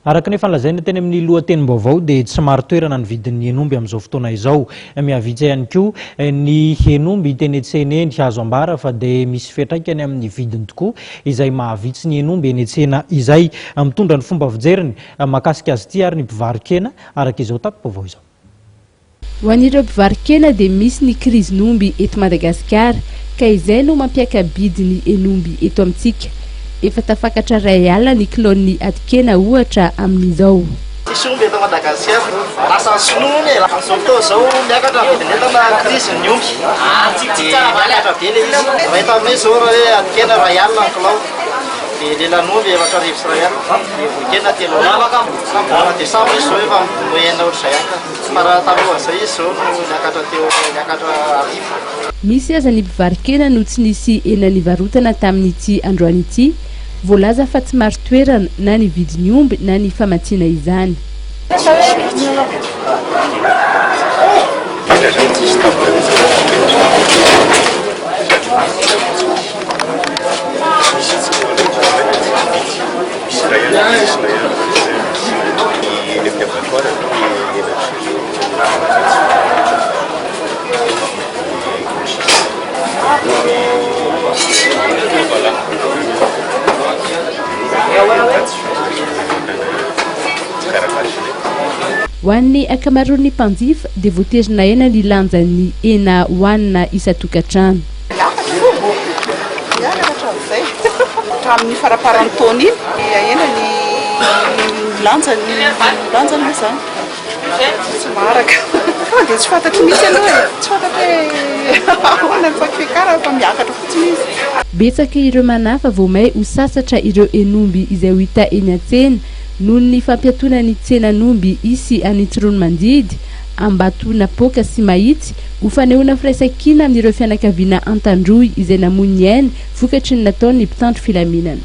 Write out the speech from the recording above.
Araka ny efa nolazaina teny amin'ny lohatenim-baovao dia tsy marin-toerana ny vidin'ny henomby amin'izao fotoana izao. Mihavitsy ihany koa ny henomby teny an-tsena eny. Azo ambara fa dia misy fiantraikany amin'ny vidiny tokoa izay mahavitsy ny henomby eny an-tsena izay. Mitondra ny fomba fijeriny mahakasika azy ity ary ny mpivaro-kena araka izao tati-baovao izao. Ho an'ireo mpivaro-kena dia misy ny krizin'omby eto Madagasikara ka izay no mampiaka-bidy ny hen'omby eto amintsika. Efa tafakatra 1000 ny kilaon'ny atin-kena ohatra amin'izao. Tsisy omby eto Madagasikara. Lasa ny sinoa hono e. Amin'izao fotoana izao miakatra ny vidin'entana, krizy ny omby. Dia miakatra be ilay izy. Raha eto aminay izao raha hoe atin-kena 1000 ny kilao. Dia lelan'omby 4004. Dia voan-kena 3000. Volana desambra izy izao efa moyenne ohatr'izay ihany ka. Fa raha talohan'izay izy izao no niakatra teo niakatra arivo. Misy aza ny mpivaro-kena no tsy nisy hena nivarotana tamin'ity androany ity. Voalaza fa tsy marin-toerana na ny vidin'ny omby na ny famatsiana izany. Ho an'ny ankamaroan'ny mpanjifa dia voatery nahena ny lanjan'ny hena hohanina isan-tokantrano. Miakatra aloha, miakatra hatramin'izay, hatramin'ny faramparan'ny taona iny, ahena ny lanjany, lanjany moa izany, tsy maharaka. Fa dia tsy fantatro mihitsy aloha e, tsy fantatro hoe ahoana ny fiakarany fa miakatra fotsiny izy. Betsaka ireo manahy fa vao may ho sasatra ireo hen'omby izay ho hita eny an-tsena noho ny fampiatoana ny tsenan'omby hisy any Tsiroanomandidy, Ambatonapoaka sy Mahitsy ho fanehoana firaisankina amin'ireo fianakaviana Antandroy izay namoy ny ainy vokatry ny nataon'ny mpitandro filaminana.